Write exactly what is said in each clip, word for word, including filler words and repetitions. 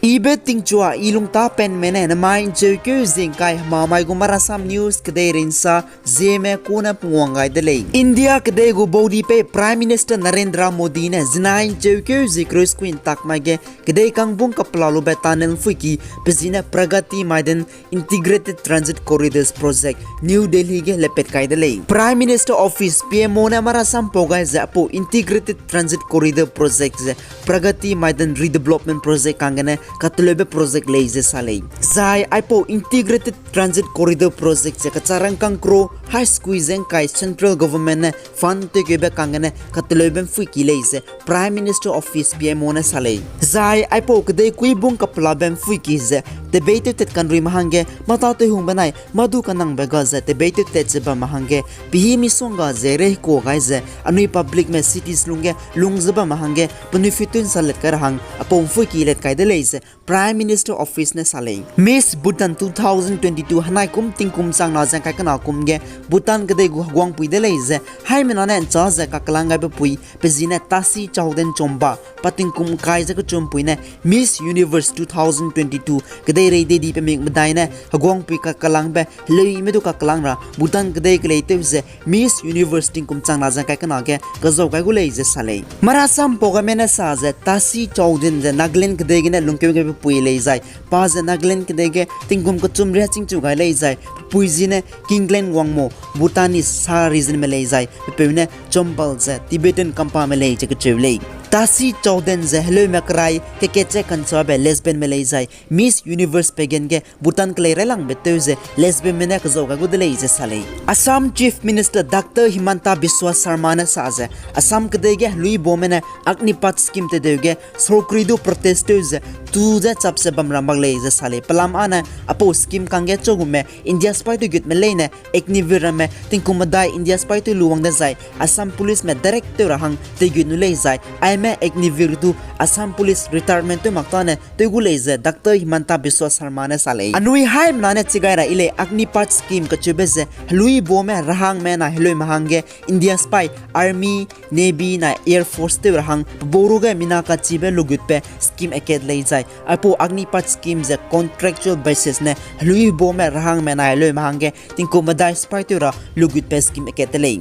Ibe tingchua i lungtapenme ne nemai ’ncheukeu zingkai hemamai gu Marasam News kedei rinsa Zeme kune pungwang gai de lei. India kedei gu baudipei Prime Minister Narendra Modi ne zinai ’ncheukeu zie kereu sukui ’ntak mai ge kedei kangbung kapela lube tunnel ’mpuiki pe zi ne Pragati Maidan Integrated Transit Corridors Project, New Delhi ge lepat kai de lei. Prime Minister Office, P M O ne marasampau gai ze aipau Integrated Transit Corridor Project ze Pragati Maidan Redevelopment Project kanggene kateleube project lei ze sa lei. Zai aipau Integrated Transit Corridor Project ze kacharangkang kro hai sukui ze ’ngkai Central Government ne fund tewkeube kanggene kateleube ’mpuiki lei ze Prime Minister Office, P M O ne sa lei. Zai aipau kedei kuibung kapelabe ’mpuiki ze tebeitewtat kanruime hangge mâ tâtew hung benai mâ du kanangbe ga ze tebeitewtat ze bamme hangge pehî misongga ze reikua gai ze anui publicme cities lungge lung ze bamme hangge penui fitun salet kai ra hang aipau ’mpuiki let kai de lei ze Prime Minister Office ne sa lei. Miss Bhutan two thousand twenty-two henai kum tingkum changna ze ’ngkai kena kum ge Bhutan kedei gu heguangpui de lei ze haimena ne ’nchâ ze kaklang gaibe pui pe zi ne Tashi Chowden Chomba pa tingkum ’ngkai ze kechumpui ne Miss Universe two thousand twenty-two kedeirei dei di pemik medai ne heguangpui kakellangbe heleime du kaklang ra Bhutan kedei keleitew ze Miss Universe tingkum changna ze ’ngkai kena ge kezau gai gu lei ze sa lei. Marasampau gaime ne sa ze Tashi Chowden ze Nagaland kedei gene lungkeu gaibe pui lei zai pa ze Nagaland kedei ge tingkum kechum ria chingchu gai lei zai pe pui zi ne Kingland Wangmo, Bhutanese sa regionme lei zai pe peu ne Chombal ze Tibetan kampame lei ze kecheu lei. Tashi Chowden ze heleume kerai kekat ze kanchabe lesbianme lei zai Miss Universe pageant ge Bhutan kelei railangbe tew ze lesbianme ne kezau gai gu de lei ze sa lei. Assam Chief Minister Doctor Himanta Biswa Sarma ne sa ze Assam kedei ge heluibame ne Agnipath scheme tedeu ge sorkari du protest tew ze tu ze chap ze bam ra mak lei ze sa lei. Pelam â ne aipau scheme kangge chagume India sipaitew gutme leine Agniveer ramme tingkum medai India sipaitew lu wang dezai Assam Policeme direct tew ra hang teigut nu lei zai aime Agniveer du Assam Police retirement tew mak tâne tew gu lei ze Doctor Himanta Biswa Sarma ne sa lei. Anui haimena ne chigai ra i lei Agnipath scheme kacheube ze heluibame rahangme nai heleume hangge India sipai, Army, Navy nai Air Force tew ra hang pebau ruge mina kachibe lugutbe scheme akat lei zai aipau Agnipath scheme ze contractual basis ne heluibame rahangme nai heleume hangge tingkum medai sipaitew ra lugutbe scheme akat de lei.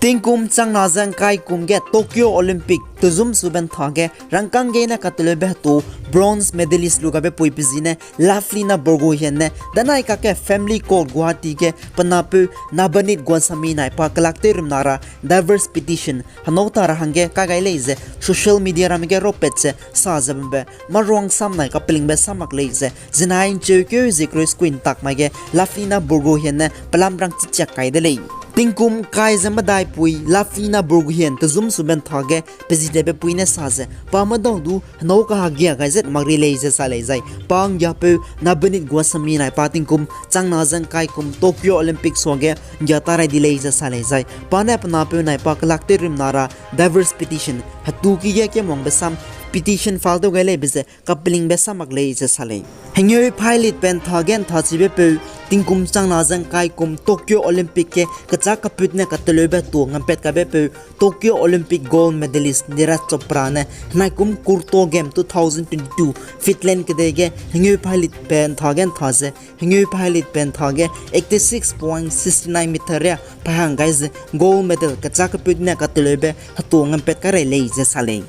Tingkum changna ze ’ngkai kum ge Tokyo Olympic tezum sube ’nthage rangkâng gene kateleube hetu bronze medalist lu gabe pui pe zi ne Lovlina Borgohain ne danai kakge Family Court Guwahati ge pe napeu Navneet Goswami nai pa kelak tew rimna ra divorce petition henâu ta ra hangge kai gai lei ze social media ramme ge ropat ze sa ze bambe maruangsam nai kapelingbe sa mak lei ze zinai ’ncheukeu zie kereu sukui ’ntak mai ge Lovlina Borgohain ne pelam rang chichiak kai de lei. Tingkum ’ngkai ze medai pui Lovlina Borgohain tezum sube ’nthage pe zi debe pui ne sa ze pa medau du henâu kahagia gai zet mak ri lei ze sa lei zai pa ’nggiapeu Navneet Goswami nai pa tingkum changna ze ’ngkai kum Tokyo Olympic suage ’nggia ta rai di lei ze sa lei zai pa ne pe napeu nai pa kelak tew rimna ra divorce petition hetu ki ge kemwangbe sam petition file tew gai leibe ze kapelingbe sa mak lei ze sa lei. Hengeu phailitbe ’nthage ’nthachibe peu tingkum changna ze ’ngkai kum Tokyo Olympic ge kechâ kaput ne kateleube tu ngampat kabe peu Tokyo Olympic gold medalist Neeraj Chopra ne henai kum Kuorto Game two thousand twenty-two Finland kedei ge hengeu phailitbe ’nthage ’ntha ze hengeu phailitbe ’nthage eighty six point six nine meter ria pahang gai ze gold medal kechâ kaput ne kateleube hetu ngampat kai rai lei ze sa lei.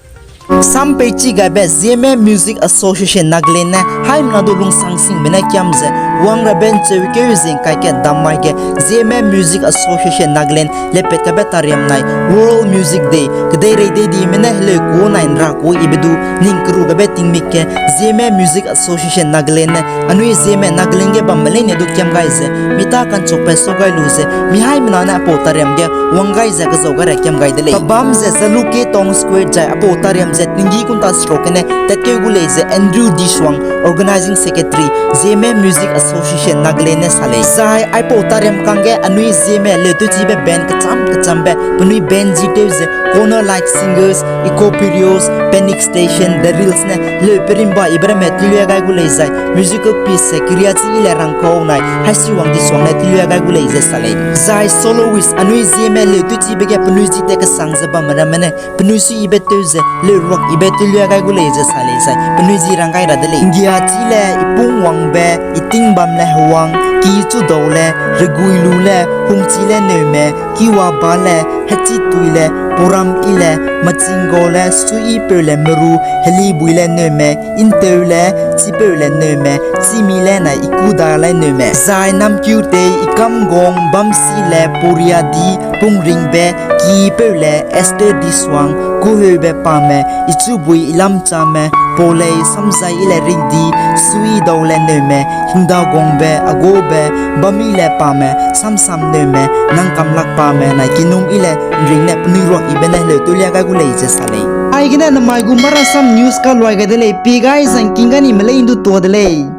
Sam peichi gaibe Zeme Music Association Nagaland ne haimena du lungsangsingbe ne kiam ze wang rabe ’ncheukeu zie ’ngkai ge dam mai ge Zeme Music Association Nagaland lepat kabe tariam nai World Music Day kedeirei dei dime ne heleu ku nai ’nra ku ibe du ning keru gabe tingmik ge Zeme Music Association Nagaland ne anui Zeme Nagaland ge bamme leine du kiam gai ze mi ta kanchukbe sau gai lu ze mi haimena ne aipau tariam ge wang gai ze kezau gai ra kiam gai de lei. Pabam ze Jalukie Town Square zai aipau tariam ze tinggi kunta seruk gene tatkeu gu lei ze Andrew D Shuang, Organizing Secretary, Zeme Music Association Association Nagaland ne sa lei. Zai aipau tariam kangge anui Zeme leu tewchibe band kecham kechambe penui band zi tew ze Corner Light Singers, Eco Periods, Panic Station, The Reels ne leu perimba ibe ramme teluî gai gu lei zai musical piece ze keriachi i le rangkau nai haisi wang di suang ne teluî gai gu lei ze sa lei. Zai soloist anui Zeme leu tewchibe ge penui zi te kesang ze bamme ramme ne penui suiyibe tew ze leu ruak ibe teluî gai gu lei ze sa lei zai penui zi rang gai ra de lei. Ngiachi le, Ipungwangbe, Itingbam le, Hewang, Kichudau le, Reguilu le, Hungchi le, Neume, Kiwaba le, Hechitui le, Puram i le, Machinggo le, Suiyipeu le, Meru, Helibui le, Neume, Inteu le, Chipeu le, Neume, Chimi le, nai Ikuda le, Neume. Zai Namkiu tei, Ikamgong, Bamsi le, Puriadi, Pungringbe, Kipeu le, Esther Disuang, Kuheube Pame, Ichubui Ilamchame, Paulei Samzai i le Ringdi, Suidau le, Neume, Hingdagongbe, Agobe, Bami le Pame, Samsam Neume, Nangkamlak Pame, nai Kinum i le Nring ne penui ruak ibe ne leu teluî gai gu lei ze sa lei. Aigene namai gu Marasam News kaluai gai de lei, pie gai zangking ga ni me lei ndu tua de lei.